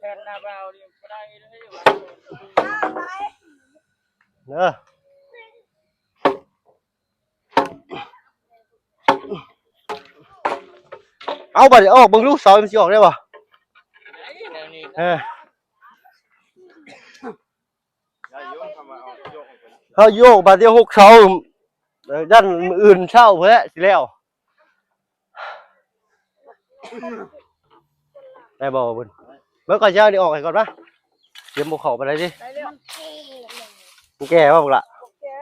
ແຜ່ນໜ້າບ່າວນີ້ບໍ່ໄດ້ເລີຍວ່າ ເດີ ເອົາ ບາດນີ້ອອກເບິ່ງດູ ເສົາມັນຊິອອກໄດ້ບໍ່? ເອີ ເຮົາໂຍກບາດດຽວຫົກເສົາ ເອີ ຢ້ານມື້ອື່ນເຊົ້າພຸ້ນແຫຼະຊິແລ້ວ ໄດ້ບໍ່ເບິ່ງ? ເບິ່ງກ່ອນ ຊິເອົານີ້ອອກໃຫ້ກ່ອນມາ ສຽມບໍ່ເຂົ້າປານໃດຕິ ໄດ້ແລ້ວ ມັນແກ່ບໍ່ບັກຫຼ້າ? ບໍ່ແກ່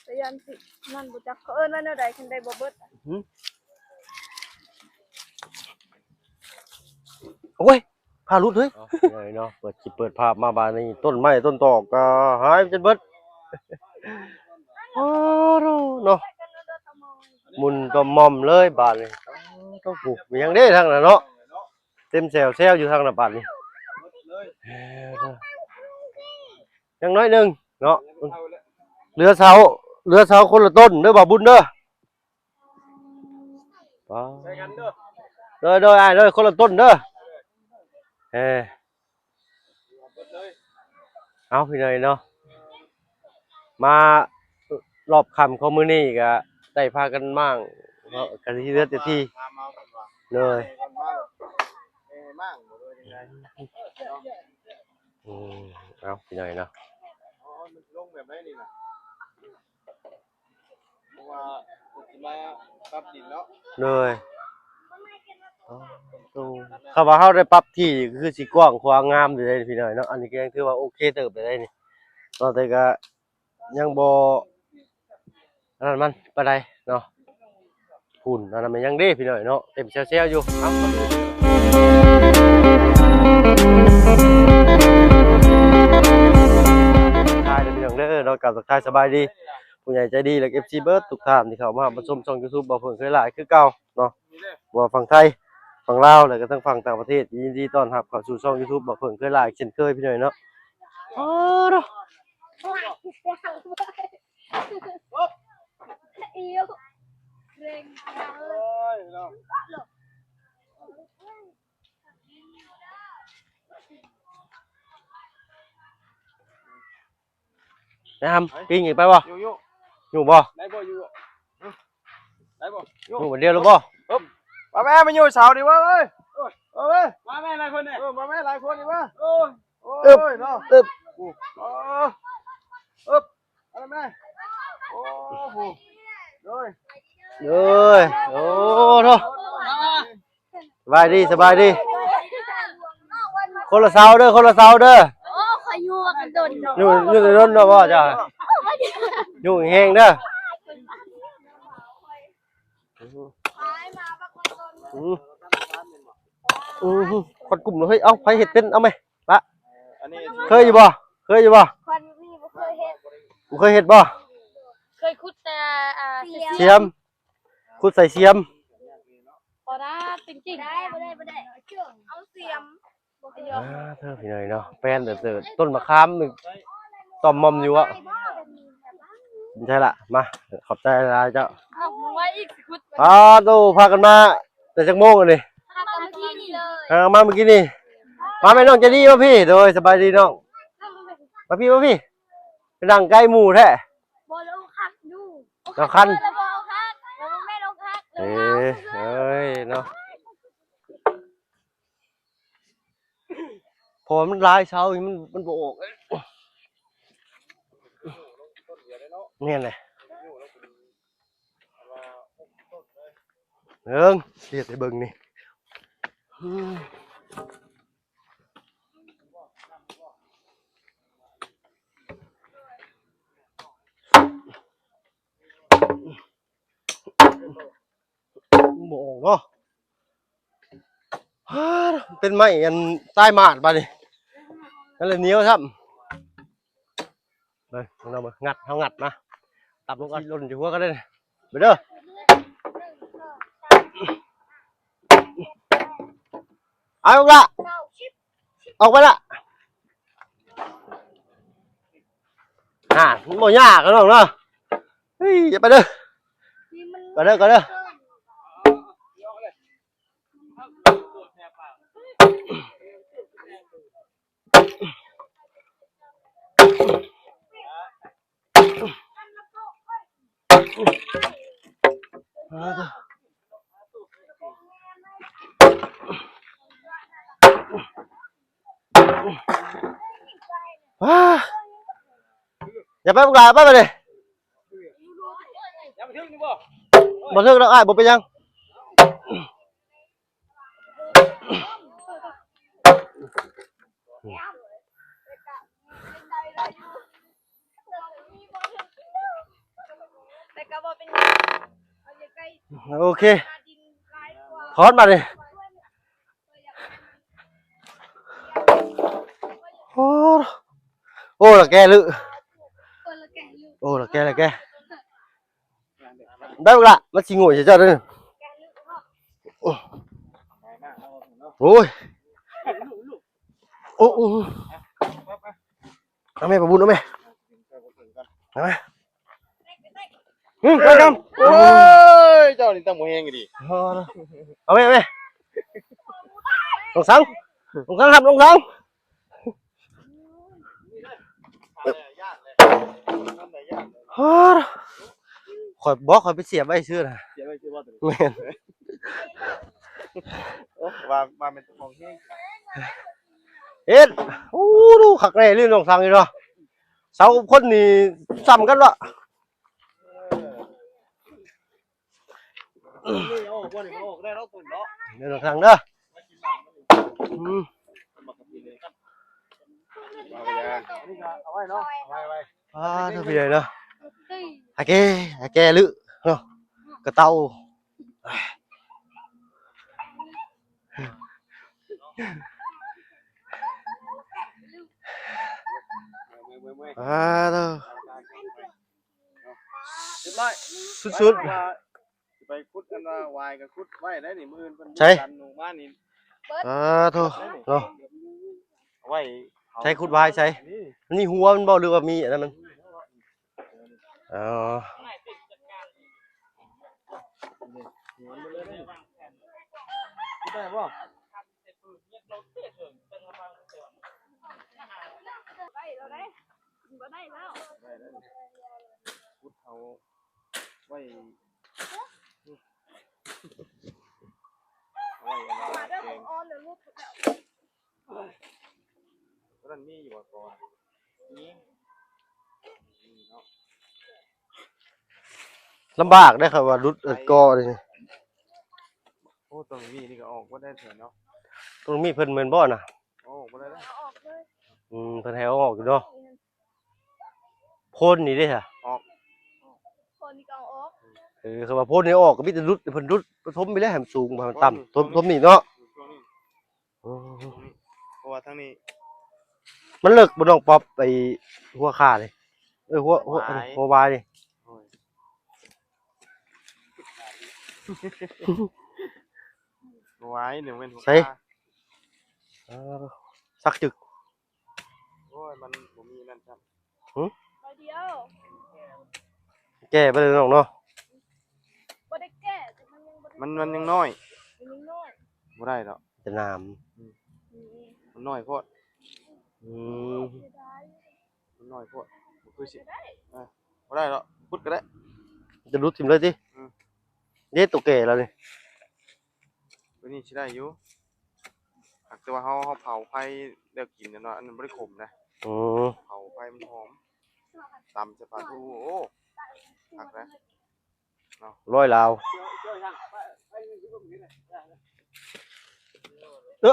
ແຕ່ຢ້ານຊິ ມັນບໍ່ຈັກເຂົາເອີ້ນວ່າແນວໃດ ຄັນໄດ້ບໍ່ເບິດ ຫື ໂອ້ຍ ພາຫຼຸດເຮີ້ຍ ເອົາ ເອີຍເນາະ ເປີດ ຊິເປີດພາບມາບາດນີ້ ຕົ້ນໄມ້ຕົ້ນຕອກກໍຫາຍໄປຈົນເບິດ ໂອ້ໂຫ ເນາະ ໝຸ່ນຕ່ອມໝອມເລີຍບາດນີ້ ໂອ້ໂຫ ມີຫຍັງເດ້ທາງນັ້ນເນາະ ເຕັມແຊວແຊວຢູ່ທາງນັ້ນບາດນີ້ ເອີ ຍັງໜ້ອຍໜຶ່ງເນາະ ເຫຼືອເສົາ ເຫຼືອເສົາຄົນລະຕົ້ນເດີ ບ່າວບຸນເດີ. ປາ ໃສ່ກັນເດີ ໂດຍ ໂດຍ ອ້າຍ ໂດຍ ຄົນລະຕົ້ນເດີ ເອີ ເອົາ ພີ່ນ້ອງເນາະ ມາລອບຄ່ຳຂອງມື້ນີ້ກະໄດ້ພາກັນມ້າງເນາະ ກະຊິເຫຼືອແຕ່ທີ່ ໂດຍ ອືມ ເອົາ ພີ່ນ້ອງເນາະ ເພາະວ່າເພິ່ນຊິມາປັບດິນເນາະ ໂດຍ ໂອ້ ຄັນວ່າເຮົາໄດ້ປັບທີ່ຄືຊິກວ້າງຂວາງງາມຢູ່ເດ້ພີ່ນ້ອງເນາະ ອັນນີ້ກໍຍັງຖືວ່າໂອເຄເຕີບໄດ້ນີ້ເນາະ ແຕ່ກໍຍັງບໍ່ອັນນັ້ນມັນປານໃດເນາະ ຝຸ່ນອັນນັ້ນມັນຍັງເດ້ພີ່ນ້ອງເນາະ ເຕັມແຊວໆຢູ່ ເອົາ ທັກທາຍເດີພີ່ນ້ອງເດີເນາະ ກາບທັກທາຍສະບາຍດີ ຜູ້ໃຫຍ່ໃຈດີ ແລະ ເອັຟຊີ ເບິດທຸກທ່ານທີ່ເຂົ້າມາຮັບມາຊົມຊ່ອງ YouTube ບ່າວເຜິ້ງເຄີຍຫຼາຍຄືເກົ່າເນາະ ບໍ່ວ່າຝັ່ງໄທ ຝັ່ງລາວ ແລະກະທັງຝັ່ງຕ່າງປະເທດ ຍິນດີຕ້ອນຮັບເຂົ້າສູ່ຊ່ອງ YouTube ບ່າວເຜິ້ງເຄີຍຫຼາຍເຊັ່ນເຄີຍພີ່ນ້ອງເນາະ ໂອ້ໂຫ ໄດ້ຫຳ ປີນຂຶ້ນໄປບໍ່? ຢູ່ ຢູ່ ຢູ່ບໍ່? ໄດ້ບໍ່? ຢູ່ ໄດ້ບໍ່? ຢູ່ ຢູ່ຄົນດຽວແລ້ວບໍ່? ມາແມ່ ມາຢູ່ເສົານີ້ເວີ້ຍ ເອີ ມາແມ່ຫຼາຍຄົນນີ້ ເອີ ມາແມ່ຫຼາຍຄົນນີ້ເວີ້ຍ ໂອ້ຍ ເອີບ ເນາະ ເອີບ ເອີ ເອີບ ເອົາແມ່ ໂອ້ໂຫ ໂດຍ ໂດຍ ໂອ້ໂທ ສະບາຍດີ ສະບາຍດີ ຄົນລະເສົາເດີ ຄົນລະເສົາເດີ ໂອ້ ຂ້ອຍຢູ່ກັນດົນ ຢູ່ ຢູ່ແຕ່ດົນເນາະ ບໍ່ເຈົ້າ ຢູ່ແຮງເດີ ອືມ ອືມ ຄວັນກຸ່ມເລີຍ ເຮີ້ຍ ເອົາ ໃຜເຮັດເປັນ ເອົາແມະ ລະ ອັນນີ້ ເຄີຍຢູ່ບໍ່? ເຄີຍຢູ່ບໍ່? ຄວັນນີ້ບໍ່ເຄີຍເຮັດ ບໍ່ເຄີຍເຮັດບໍ່? ເຄີຍຂຸດແຕ່ ອ່າ ສຽມ ຂຸດໃສ່ສຽມ ບໍ່ໄດ້ ຈິງໆ ບໍ່ໄດ້ ບໍ່ໄດ້ ບໍ່ໄດ້ ເອົາສຽມ ອ່າ ເທີພີ່ນ້ອງເນາະ ແປ້ນເຕີ ຕົ້ນມະຂາມນີ້ຕ່ອມໝ່ອມຢູ່ເວາະ ໃຊ່ລະ ມາ ຂອບໃຈຫຼາຍເຈົ້າ ເອົາ ມາໄວ້ອີກ ຊິຂຸດ ອ້າໂຕ ພາກັນມາແຕ່ຈັກໂມງອັນນີ້? ມາເມື່ອກີ້ນີ້ເລີຍ ເອີ ມາເມື່ອກີ້ນີ້ ມາແມ່ນ້ອງໃຈດີ ມາພີ້ ໂດຍ ສະບາຍດີນ້ອງ ມາພີ້ ມາພີ້ ໄປນັ່ງໃກ້ໝູ່ແທ້ ບໍ່ ລາວຄັນຢູ່ ລາວຄັນ ລາວບໍ່ເອົາຄັກ ລາວບໍ່ແມ່ນເອົາຄັກ ເອີ ເອີຍເນາະ ເພາະວ່າມັນຫຼາຍເສົາ ມັນ ມັນບໍ່ອອກ ແມ່ນແຫຼະ ເບິ່ງ ຊິເຮັດໃຫ້ເບິ່ງນີ້ ບໍ່ອອກເນາະ ເປັນໄມ້ອັນຕາຍໝາດບາດນີ້ ນັ້ນແຫຼະໜຽວຊ້ຳ ເບິ່ງ ເບິ່ງ ເບິ່ງ ງັດ ເຮົາງັດມາ ຕັບລົງກ່ອນ ຫຼົ່ນຢູ່ຫົວກັນເດ້ ໄປເດີ ເອົາລູກລະ ອອກໄປລະ ອ່າ ມັນບໍ່ຍາກເນາະນ້ອງເນາະ ເຮີ້ຍ ຢ່າໄປເດີ ກ່ອນເດີ ກ່ອນເດີ. ອ້າ ຢ່າໄປ ບັກຫຼ້າ ໄປ ໄປເດ້. ບໍ່ຖືກດອກອ້າຍ ບໍ່ເປັນຫຍັງ. ໂອເຄ ຖອນບາດນີ້. ໂອ້ ໂອ້ ລະແກ່ລຶ ໂອ້ ລະແກ່ ລະແກ່. ໄດ້ບັກຫຼ້າ ມັນຊິໂງ່ໃສ່ເຈົ້າເດີ. ໂອ້ຍ ໂອ້ ໂອ້ ເອົາແມ່ ປາບຸນ ເອົາແມ່ ເອົາແມ່. ອືມ ໄປນຳ. ໂອ້ຍ ເຈົ້ານີ້ຕັ້ງບໍ່ແຮງອີ່ຫຼີ. ເອົາແມ່ ເອົາແມ່ ນ້ອງສັງ ນ້ອງສັງ ຮັບນ້ອງສັງ. ຂ້ອຍບໍ່ ຂ້ອຍໄປສຽບໄວ້ຊື່ນະ. ສຽບໄວ້ຊື່ບໍ່? ແມ່ນ. ໂອ້ ວ່າ ວ່າແມ່ນຂອງແຮງ. ເຮັດ ໂອ້ ດູຄັກແນ່ເລີຍ ນ້ອງສັງນີ້ເນາະ. ເສົາກັບຄົນນີ້ສ່ຳກັນວະ. ເອີ ນີ້ອອກບໍ່ ນີ້ອອກໄດ້ແລ້ວຕົນເນາະ. ເດີນທາງເດີ. ອືມ ເອົາໄວ້ເນາະ ເອົາໄວ້ ເອົາໄວ້. ອ່າ ເດີ ພີ່ໃຫຍ່ເນາະ ອາແກ່ ອາແກ່ລຶເນາະ ກະເຕົາ. ອ່າ ເດີ ຮຽບຮ້ອຍ ສຸດໆ. ວ່າຊິໄປຂຸດ ອັນວ່າຫວາຍກໍຂຸດໄວ້ໄດ້ນີ້ ມື້ອື່ນເພິ່ນ ໃສ ດັນອອກມານີ້. ອ່າ ໂທ້ເນາະ ເອົາໄວ້ ໃສຂຸດຫວາຍໃສ? ນີ້ ນີ້ຫົວມັນບໍ່ ຫຼືວ່າມີອັນນັ້ນມັນ? ອໍ ໄດ້ບໍ່? ໄດ້ແລ້ວເດ້ ບໍ່ໄດ້ແລ້ວ ຂຸດເອົາໄວ້ ໄວ້ອັນນັ້ນແກງ ຕົວນັ້ນມີຢູ່ບໍ່? ມີ ມີເນາະ. ລຳບາກເດ້ ຄັນວ່າຫຼຸດ ເອີ ກໍນີ້. ໂອ້ ຕ້ອງມີນີ້ກໍອອກບໍ່ໄດ້ແທ້ເນາະ. ຕ້ອງມີເພິ່ນແມ່ນບໍ່ນະ? ອອກບໍ່ໄດ້ເດ້. ອອກເລີຍ. ອືມ ເພິ່ນໃຫ້ເອົາອອກຢູ່ເນາະ. ໂພນນີ້ເດ້ຫະ? ອອກ. ໂພນນີ້ກໍເອົາອອກ. ເອີ ຄັນວ່າໂພນນີ້ອອກ ກໍມີແຕ່ຫຼຸດ ເພິ່ນຫຼຸດປະຖົມໄປແລ້ວ ໃຫ້ມັນສູງ ໃຫ້ມັນຕ່ຳ. ໂພນນີ້ ຖົມ ຖົມນີ້ເນາະ. ໂອ້ ເພາະວ່າທາງນີ້ ມັນເລິກບໍ່ນ້ອງປັອບ ໄອ້ຫົວຄານີ້? ເອີ ຫົວ ຫົວ ຫົວຫວາຍ ຫົວຫວາຍນີ້. ໂອ້ຍ ຫົວຫວາຍນີ້ແມ່ນຫົວຄາ. ເອີ ສັກຈຶກ. ໂອ້ຍ ມັນບໍ່ມີນັ້ນຊ້ຳ. ຫຶ? ໃບດຽວ. ແກ່ໄປເລີຍນ້ອງເນາະ. ບໍ່ໄດ້ແກ່ ແຕ່ມັນຍັງບໍ່ໄດ້ ມັນ ມັນຍັງນ້ອຍ ມັນຍັງນ້ອຍ ບໍ່ໄດ້ດອກ ຈະໜາມ. ອືມ ອືມ ມັນນ້ອຍໂພດ. ອືມ ເສຍດາຍ ມັນນ້ອຍໂພດ ບໍ່ຄືຊິ ເອີ ບໍ່ໄດ້ດອກ ຂຸດກໍໄດ້ ຈະຫຼຸດຖິ້ມເລີຍຕິ? ອືມ ເດ້ ໂຕແກ່ແລ້ວນີ້. ໂຕນີ້ຊິໄດ້ຢູ່. ຫາກແຕ່ວ່າເຮົາ ເຮົາເຜົາໄຟແລ້ວກິນແມ່ນບໍ່? ອັນນັ້ນບໍ່ໄດ້ຂົມນະ. ອືມ ເຜົາໄຟມັນຫອມ ຕຳໃສ່ປາທູ ໂອ້ ຄັກນະເນາະ. ຮ້ອຍລາວ ເອີ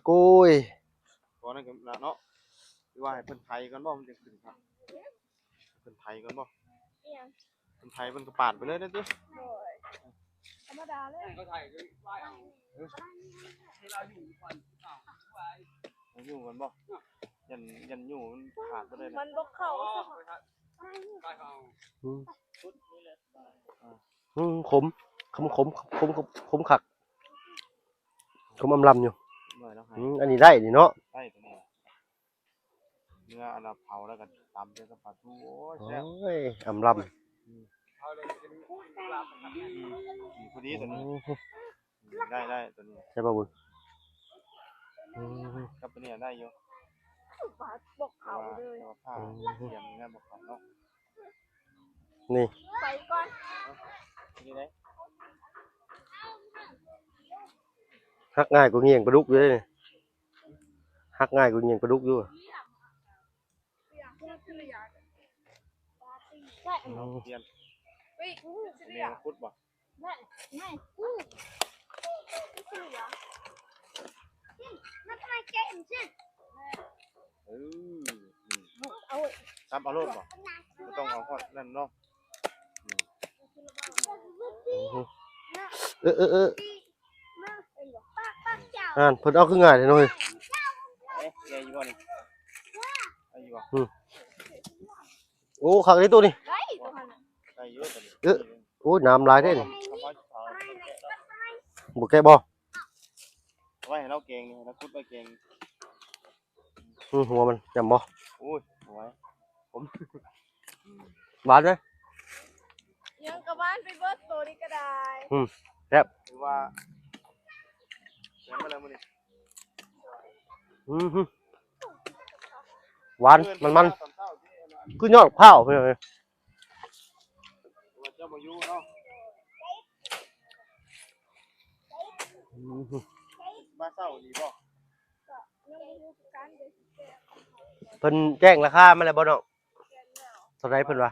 ໂກຍ ບໍ່ນັ້ນກໍເນາະ ຫຼືວ່າໃຫ້ເພິ່ນໄຖກ່ອນບໍ່ ມັນຈຶ່ງຂຶ້ນຄັກ? ເພິ່ນໄຖກ່ອນບໍ່? ອີ່ຫຍັງ? ເພິ່ນໄຖເພິ່ນກໍປາດໄປເລີຍເດ້ຕິ? ໂດຍ ທຳມະດາເລີຍ ເຂົາໄຖກໍວ່າເອົາ ເອີ ໃຫ້ລາວຢູ່ກ່ອນ ເອົາຢູ່ກ່ອນບໍ່? ຢ້ານ ຢ້ານຢູ່ມັນຂາດບໍ່ໄດ້ນະ ມັນບໍ່ເຂົ້າ. ອືມ ອືມ ຂົມ ຂົມ ຂົມ ຂົມ ຂົມຄັກ ຂົມອຳລຳຢູ່. ອືມ ອັນນີ້ໄດ້ນີ້ເນາະ ໄດ້ຕົວນີ້. ເມື່ອອັນເຜົາແລ້ວກໍຕຳໃສ່ກັບປາທູ ໂອ້ຍ ແຊບ ໂອ້ຍ ອຳລຳ. ອືມ ອືມ ພໍດີຕົວນີ້ ໄດ້ ໄດ້ຕົວນີ້ ແຊບບໍ່ບຸນ? ອືມ ກັບຕົວນີ້ໄດ້ຢູ່ ບໍ່ເຂົ້າເລີຍ ແຕ່ວ່າ ແຕ່ວ່າ ອືມ ຕຽມນີ້ບໍ່ເຂົ້າເນາະ. ນີ້ ໄປກ່ອນ ນີ້ໄດ໋ ຫັກງ່າຍກວ່າງ່ຽງປາດຸກຢູ່ເດ້ນີ້. ຫັກງ່າຍກວ່າຫຍັງປາດຸກຢູ່. ອືມ ເປັນຫຍັງຂຸດບໍ່? ເອີ ອືມ ສັບເອົາໂລດບໍ່? ບໍ່ຕ້ອງເອົາຮອດນັ້ນເນາະ. ອືມ ເອີ ເອີ ເອີ ຫັ້ນ ເພິ່ນເອົາຄືງ່າຍແທ້ເນາະເຮີ້ຍ. ເອີ ໃຫຍ່ຢູ່ບໍ່ນີ້? ໃຫຍ່ຢູ່ບໍ່? ອືມ ໂອ້ ຄັກເດ້ໂຕນີ້. ໄດ້ໂຕຫັ້ນນະ ໄດ້ຢູ່ໂຕນີ້. ເອີ ໂອ້ຍ ນ້ຳຫຼາຍເດ້ນີ້. ບໍ່ແກະບໍ່? ເອົາໄວ້ໃຫ້ລາວແກງນີ້ ໃຫ້ລາວຂຸດໄວ້ແກງ. ອືມ ຫົວມັນ ຍຳບໍ່? ໂອ້ຍ ຫົວ ຜົມ ຫວານເດ້. ຍັງກະຫວານໄປເບິດໂຕນີ້ກະໄດ້. ອືມ ແຊບ ຖືວ່າແຊບມາແລ້ວມື້ນີ້. ອືມ ຫວານ ມັນໆ ຄືຍອດພ້າວ ເພິ່ນວ່າເຈົ້າບໍ່ຢູ່ເນາະ. ອືມ ມາເຊົ້ານີ້ບໍ່? ເພິ່ນແຈ້ງລາຄາມາແລ້ວບໍ່ນ້ອງ? ເທົ່າໃດເພິ່ນວ່າ?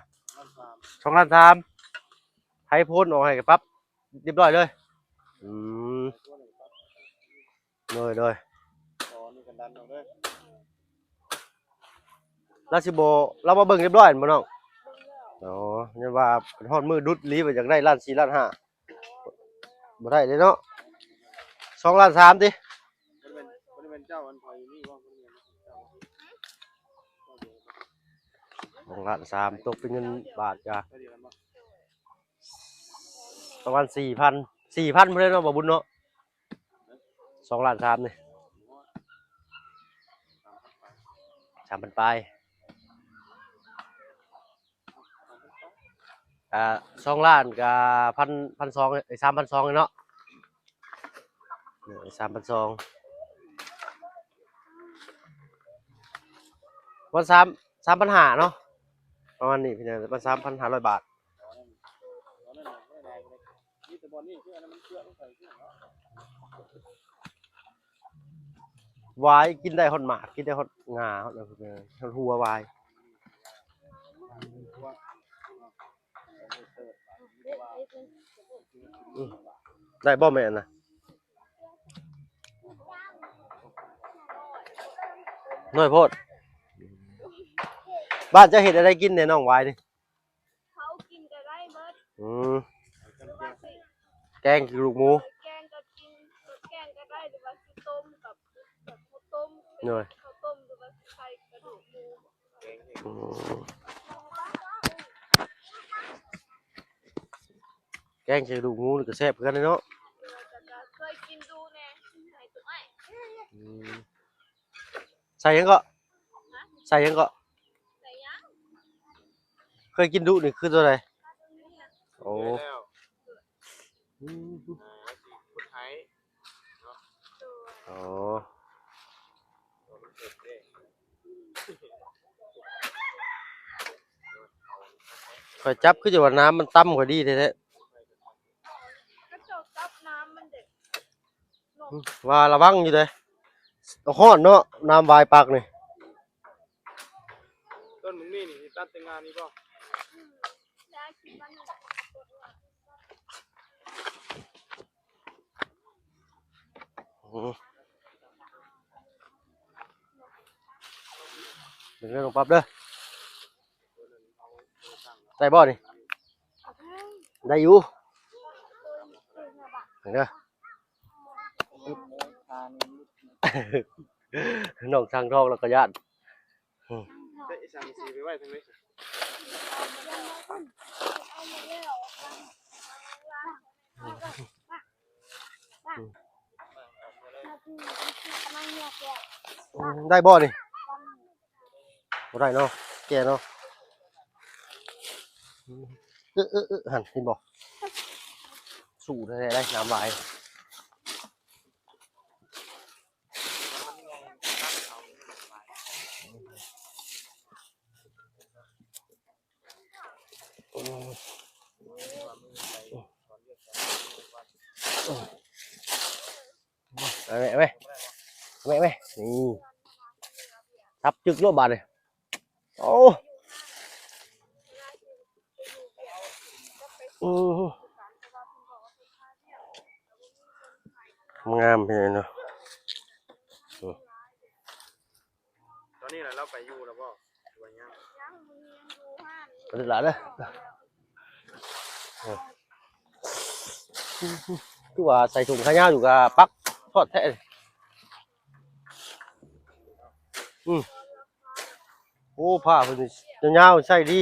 ສອງລ້ານສາມ ໄທໂພນອອກໃຫ້ກະປັບຮຽບຮ້ອຍເລີຍ. ອືມ ໂດຍ ໂດຍ ລາວຊິບໍ່ ລາວມາເບິ່ງຮຽບຮ້ອຍແມ່ນບໍ່ນ້ອງ? ອໍ ຍັງວ່າຮອດມື້ດຸດອີ່ຫຼີ ວ່າຢາກໄດ້ລ້ານສີ່ລ້ານຫ້າ ບໍ່ໄດ້ເດ້ເນາະ. ສອງລ້ານສາມຕິ? ບໍ່ໄດ້ແມ່ນ ບໍ່ໄດ້ແມ່ນເຈົ້າອັນຂ້ອຍນີ້ບໍ່? ບໍ່ໄດ້ແມ່ນເຈົ້າບໍ່? ສອງລ້ານສາມ ຕົກເປັນເງິນບາດກະ ປະມານສີ່ພັນ ສີ່ພັນພຸ້ນແຫຼະເນາະ ບ່າວບຸນເນາະ. ສອງລ້ານສາມນີ້ ສາມພັນປາຍ. ອ່າ ສອງລ້ານກະພັນ ພັນສອງ ເອີຍ ສາມພັນສອງເນາະ. ເອີຍ ສາມພັນສອງ ປະມານສາມ ສາມພັນຫ້າເນາະ ປະມານນີ້ພີ່ນ້ອງ ປະມານສາມພັນຫ້າຮ້ອຍບາດ. ຫວາຍກິນໄດ້ຮອດໝາກ ກິນໄດ້ຮອດງ່າ ຮອດ ຮອດຫົວຫວາຍ. ອືມ ໄດ້ບໍ່ແມ່ນນະ? ນ້ອຍໂພດ. ບ້ານເຈົ້າເຮັດແນວໃດກິນແດ່ນ້ອງຫວາຍນີ້? ເຜົາກິນກະໄດ້ເບິດ. ອືມ ຫຼືວ່າຊິ ແກງກິນກະດູກໝູ. ແກງກະກິນ ແກງກະໄດ້ ຫຼືວ່າຊິຕົ້ມກັບ ກັບເຂົ້າຕົ້ມ. ໂດຍ ເຂົ້າຕົ້ມ ຫຼືວ່າຊິໃສ່ກະດູກໝູ. ອືມ ແກງໃສ່ກະດູກໝູນີ້ກະແຊບຄືກັນເດ້ເນາະ. ເອີ ກະ ກະເຄີຍກິນດູແດ່ ໃຫ້ຕົວອ້າຍ. ອືມ ໃສ່ຫຍັງເກາະ? ຮະ? ໃສ່ຫຍັງເກາະ? ໃສ່ຫຍັງ? ເຄີຍກິນດຸນີ້ຄືຕົວໃດ? ໂອ້ ອືມ ອ່າ ຊິຂຸດໃຫ້ເນາະ. ໂດຍ ອໍ ຂ້ອຍຈັບຄືຈະວ່ານ້ຳມັນຕ່ຳກວ່າດີແທ້ໆ. ເຂົາເຈົ້າຈັບນ້ຳມັນເດ້. ວ່າລະວັງຢູ່ເດ້ ຮ້ອນເນາະ ນ້ຳຫວາຍປາກນີ້. ຕົ້ນມັນມີນີ້ ຕັດແຕ່ງານີ້ບໍ່? ອືມ ເບິ່ງເດີນ້ອງປັບເດີ. ໄດ້ບໍ່ນີ້? ໄດ້ຢູ່ ເບິ່ງເດີ. ນ້ອງຊ່າງທອງລາວກະຢ້ານ. ໄດ້ສັງກະສີໄປໄວ້ທາງໃດ? ອືມ ໄດ້ບໍ່ນີ້? ບໍ່ໄດ້ເນາະ ແກ່ເນາະ. ເອີ ເອີ ເອີ ຫັ້ນເຫັນບໍ່? ສູ້ແທ້ໆ ໄດ້ນ້ຳຫຼາຍ. ເອົາແມ່ ເອົາແມ່ ເອົາແມ່ ເອົາແມ່ ນີ້. ສັບຈຶກໂລດບາດນີ້. ໂອ້ ອື ງາມເດ້ເນາະ. ຕອນນີ້ລະລາວໄປຢູ່ລະບໍ່ ຫຼືວ່າຍັງ? ຍັງ ມື້ນີ້ຍັງຢູ່ຮ້ານ ໄປເລີຍຫຼານເດີ. ເອີ ຄືວ່າໃສ່ຖົງຂາຍາວຢູ່ກະປັກທອດແທ້. ອື ໂອ້ ຜ້າເພິ່ນນີ້ຍາວໆ ໃຊ້ດີ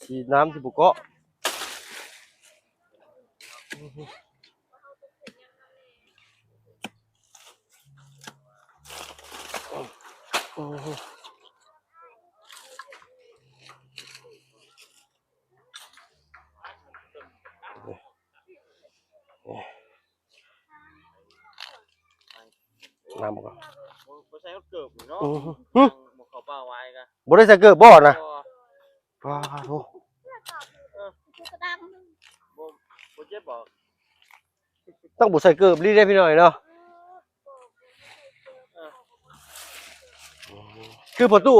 ສີນ້ຳຊິບໍ່ເກາະ. ນ້ຳບໍ່? ບໍ່ ບໍ່ໃສ່ເກີບເນາະ. ອື ຫຶ ບໍ່ເຂົ້າປ່າວາຍກະ ບໍ່ໄດ້ໃສ່ເກີບບໍ່ນະ? ບໍ່ ປາໂທ ເອີ ບໍ່ ບໍ່ເຈັບບໍ່? ຕ້ອງບໍ່ໃສ່ເກີບລີເດ້ພີ່ນ້ອງເນາະ. ເອີ ຄືພໍ່ຕູ້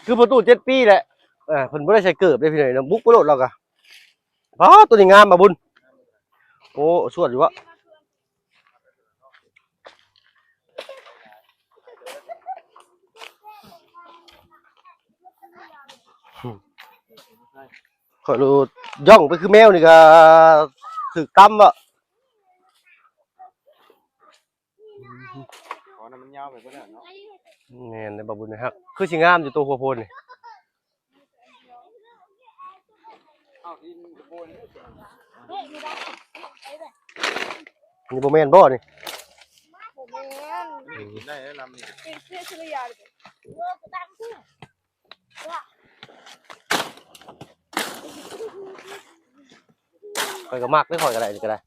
ຄືພໍ່ຕູ້ເຈັດປີແຫຼະ ເອີ ເພິ່ນບໍ່ໄດ້ໃສ່ເກີບເດ້ພີ່ນ້ອງເນາະ. ບຸກໄປໂລດລາວກະ ປາ ໂຕນີ້ງາມ ບ່າວບຸນ. ໂອ້ ສວດຢູ່ວະ. ຂ້ອຍໂລດຍ່ອງໄປຄືແມວນີ້ກະຖືກຕຳວະ. ອໍ ນັ້ນມັນຍາວໄປເບິດແລ້ວເນາະ. ແມ່ນເດ້ ບ່າວບຸນ ຮັກ ຄືຊິງາມຢູ່ໂຕຫົວໂພນນີ້. ນີ້ບໍ່ແມ່ນບໍ່ນີ້? ບໍ່ແມ່ນ ກິນໄດ້ແລ້ວລຳນີ້ ກິນເສຍສຸລິຍາເລີຍ. ຂ້ອຍກໍມັກເດ້ ຂ້ອຍກໍໄດ້ ນີ້ກໍໄດ້.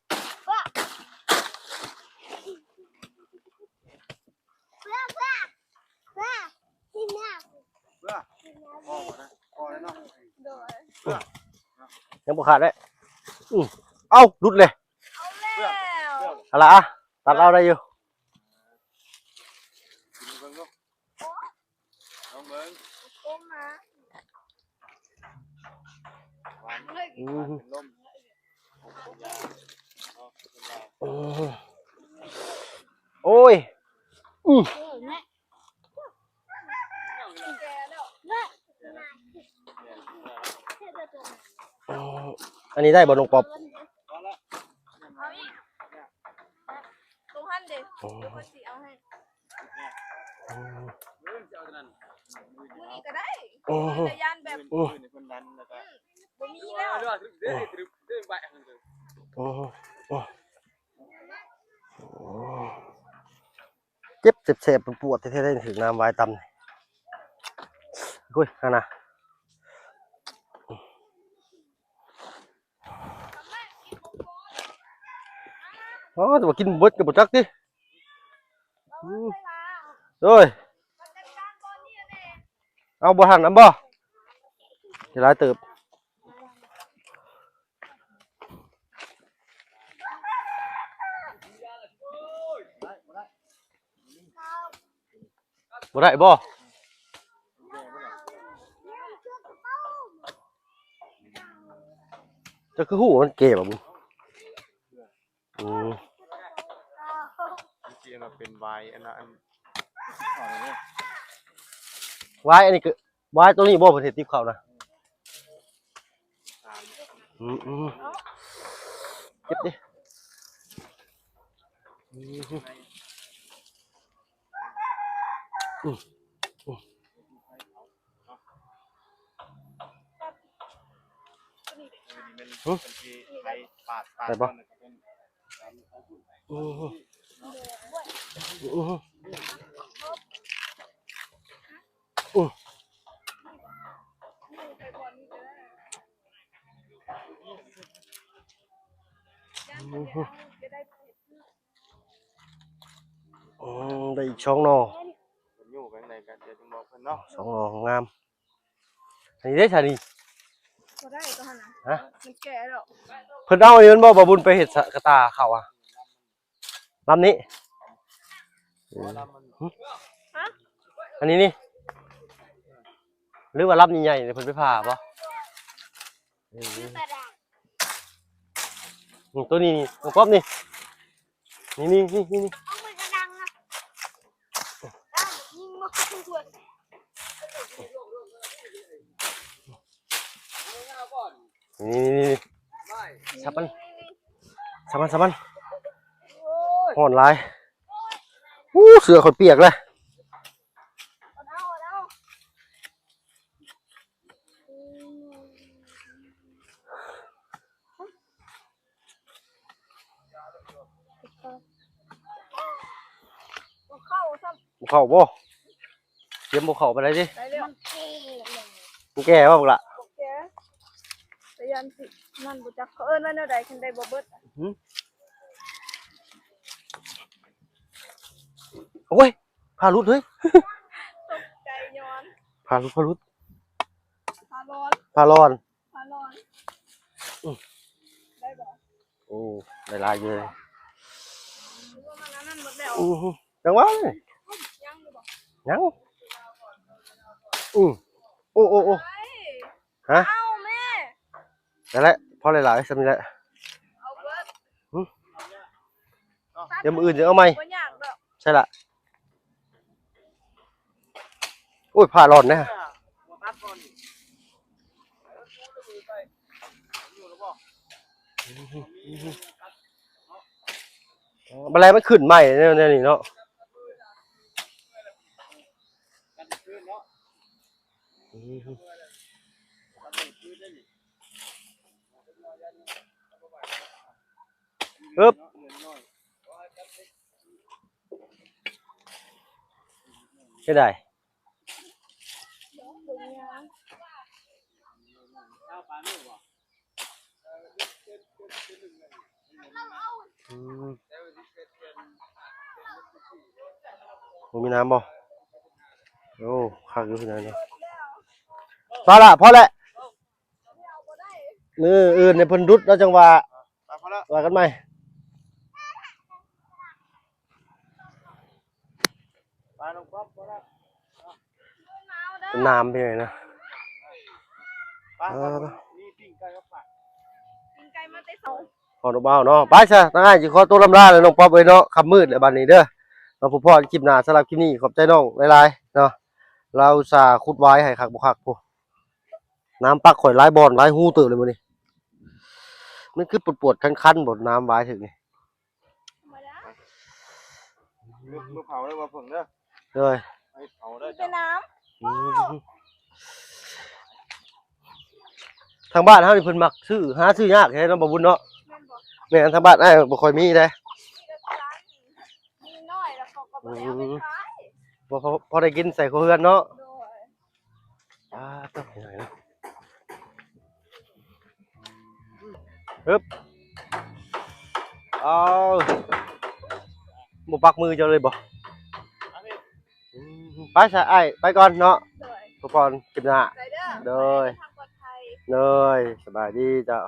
ຍັງບໍ່ຂາດເດ້. ອື ເອົ້າ ຫຼຸດເລີຍ. ເອົາແລ້ວ ຫັ້ນລະ ຕັດເອົາໄດ້ຢູ່. ລອງເບິ່ງ ອື ໂອ້ຍ ອື ອັນນີ້ໄດ້ບໍ່ນ້ອງປອບ? ເອົາອີກ ຕົງຫັ້ນເດ ດຽວຂ້ອຍຊິເອົາໃຫ້. ອື ມື້ນີ້ກໍໄດ້ ໂອ້ ແຕ່ຢ້ານແບບ ໂອ້ ບໍ່ມີແລ້ວ. ໂອ້ ໂອ້ ເຈັບແສບໆ ປວດໆ ແທ້ໆ ຖືກນ້ຳວາຍຕຳນີ້. ໂອ້ຍ ຫັ້ນນະ. ອໍ ແຕ່ວ່າກິນເບິດກໍບໍ່ຈັກຕິ. ອື ໂອ້ຍ ເອົາບໍ່ທັນນຳບໍ່? ຫຼາຍເຕີບ. ບໍ່ໄດ້ບໍ່? ເຈົ້າຄືຮູ້ວ່າມັນແກ່ບໍ່ບຸນ? ອື ມັນຊິເປັນວາຍອັນນັ້ນ ວາຍອັນນີ້ຄື ວາຍຕົວນີ້ບໍ່ ເພິ່ນເຮັດຕິບເຂົ້ານະ? ອືມ ອືມ ເກັບເດ້. ອືມ ອືມ ອືມ ຫຶ ໄປບໍ່? ອືມ ອືມ ອືມ ອືມ ໄດ້ອີກສອງໜໍ່ ຢູ່ໄປທາງໃດກໍດຽວຈະບອກເພິ່ນເນາະ ສອງໜໍ່ງາມ. ອັນນີ້ເດ້ຊະນີ້ ບໍ່ໄດ້ຕົວຫັ້ນນະ ຮະ ມັນແກ່ແລ້ວ. ເພິ່ນເອົາອັນນີ້ແມ່ນບໍ່ ບ່າວບຸນໄປເຮັດສະ ກະຕ່າເຂົ້າອະ ລຳນີ້ ຮະ ອັນນີ້ນີ້ ຫຼືວ່າລຳໃຫຍ່ໆນີ້ເພິ່ນໄປຜ່າບໍ່? ເອີ ນີ້ ໂຕນີ້ນີ້ ນ້ອງກອບນີ້ ນີ້ໆໆໆ ນີ້ໆໆ ສັບມັນ ສັບມັນ ສັບມັນ ຮ້ອນຫຼາຍ. ອູ້ ເສື້ອຂ້ອຍປຽກແລ້ວ. ບໍ່ເຂົ້າຊ້ຳ ບໍ່ເຂົ້າບໍ່? ຕຽມບໍ່ເຂົ້າປານໃດຕິ? ໄດ້ແລ້ວ ມັນແກ່ແລ້ວ ມັນແກ່ບໍ່ບັກຫຼ້າ? ບໍ່ແກ່ ແຕ່ຢ້ານຊິ ນັ້ນບໍ່ຈັກ ເຂົາເອີ້ນວ່າແນວໃດ ຄັນໄດ້ບໍ່ເບິດ ຫື? ໂອ້ຍ ຜ້າຫຼຸດເຮີ້ຍ ຕົກໃຈຍ້ອນ ຜ້າຫຼຸດ ຜ້າຫຼຸດ ຜ້າລອນ ຜ້າລອນ ຜ້າລອນ ອືມ ໄດ້ບໍ່? ໂອ້ ໄດ້ຫຼາຍຢູ່ເລີຍ ຄືວ່າມັນອັນນັ້ນໝົດແລ້ວ ອື ຈັ່ງຫວະ ຍັງຢູ່ບໍ່? ຍັງ ອື ໂອ້ ໂອ້ ໂອ້ ໄດ້ ຮະ ເອົາແມ່ ນັ້ນແຫຼະ ພໍຫຼາຍໆ ສ່ຳນີ້ແຫຼະ ເອົາເບິດ ຫຶ ດຽວມື້ອື່ນຈະເອົາໃໝ່ ບໍ່ຍາກດອກ ໃຊ່ລະ ໂອ້ຍ ຜ້າຫຼອນເດ້ ບັດແລ້ວມັນຂຶ້ນໃໝ່ແນວ ແນວນີ້ເນາະ ອຶບ ເຮັດໃດ? ອືມ ບໍ່ມີນ້ຳບໍ່? ໂອ້ ຄັກຢູ່ເນາະ ພໍລະ ພໍແຫຼະ. ມື້ອື່ນໃຫ້ເພິ່ນດຸດແລ້ວຈັ່ງວ່າ ໄປ ພໍແລ້ວ ວ່າກັນໃໝ່ ໄປ ນ້ອງກອບ ພໍແລ້ວ ເປັນນ້ຳເປັນຫຍັງນະ ໄປ ເອີ ມີປີ້ງໄກ່ມາຝາກ ປີ້ງໄກ່ມາແຕ່ເຊົ້າ ຂໍນ້ອງບ່າວເນາະ ໄປຊະ ທາງອ້າຍຊິຂໍຕົວລຳລາແລ້ວ ນ້ອງປອບເອີຍເນາະ ຄ່ຳມືດແລ້ວບັດນີ້ເດີ ມາພົບພໍ້ຄລິບໜ້າ ສຳລັບຄລິບນີ້ຂອບໃຈນ້ອງຫຼາຍໆເນາະ ລາວອຸດສ່າຂຸດຫວາຍໃຫ້ຄັກບໍ່ຄັກພຸ້ນ. ນ້ຳປັກຂ້ອຍຫຼາຍບ່ອນຫຼາຍຮູເຕີບເລີຍມື້ນີ້ ມັນຄືປວດໆຄັນໆບໍ່ ນ້ຳຫວາຍຖືກນີ້ ມື້ ມື້ເຜົາເດີບໍ່ເພິ່ງເດີ ໂດຍ ໄປເຜົາເດີ ມີແຕ່ນ້ຳ ອືມ ທາງບ້ານເຮົານີ້ເພິ່ນມັກຊື້ ຫາຊື້ຍາກແທ້ເນາະ ບໍ່ບຸນເນາະ ແມ່ນບໍ່? ແມ່ນ ທາງບ້ານອ້າຍບໍ່ຄ່ອຍມີເດ້ ມີແຕ່ຮ້ານ ມີນ້ອຍແລ້ວເຂົາກໍບໍ່ໄດ້ເອົາໄປຂາຍ ອືມ ພໍ ພໍ ພໍໄດ້ກິນໃສ່ຄົວເຮືອນເນາະ ໂດຍ. ອ່າ ຕົກໃຫຍ່ເນາະ ຮຶບ ເອົາ ບໍ່ປັກມືເຈົ້າເລີຍບໍ່? ອືມ ໄປຊະອ້າຍ ໄປກ່ອນເນາະ ໂດຍ ພັກຜ່ອນ ຄລິບໜ້າ ໄປເດີ ໂດຍ ເດີນທາງປອດໄພ ໂດຍ ສະບາຍດີເຈົ້າ.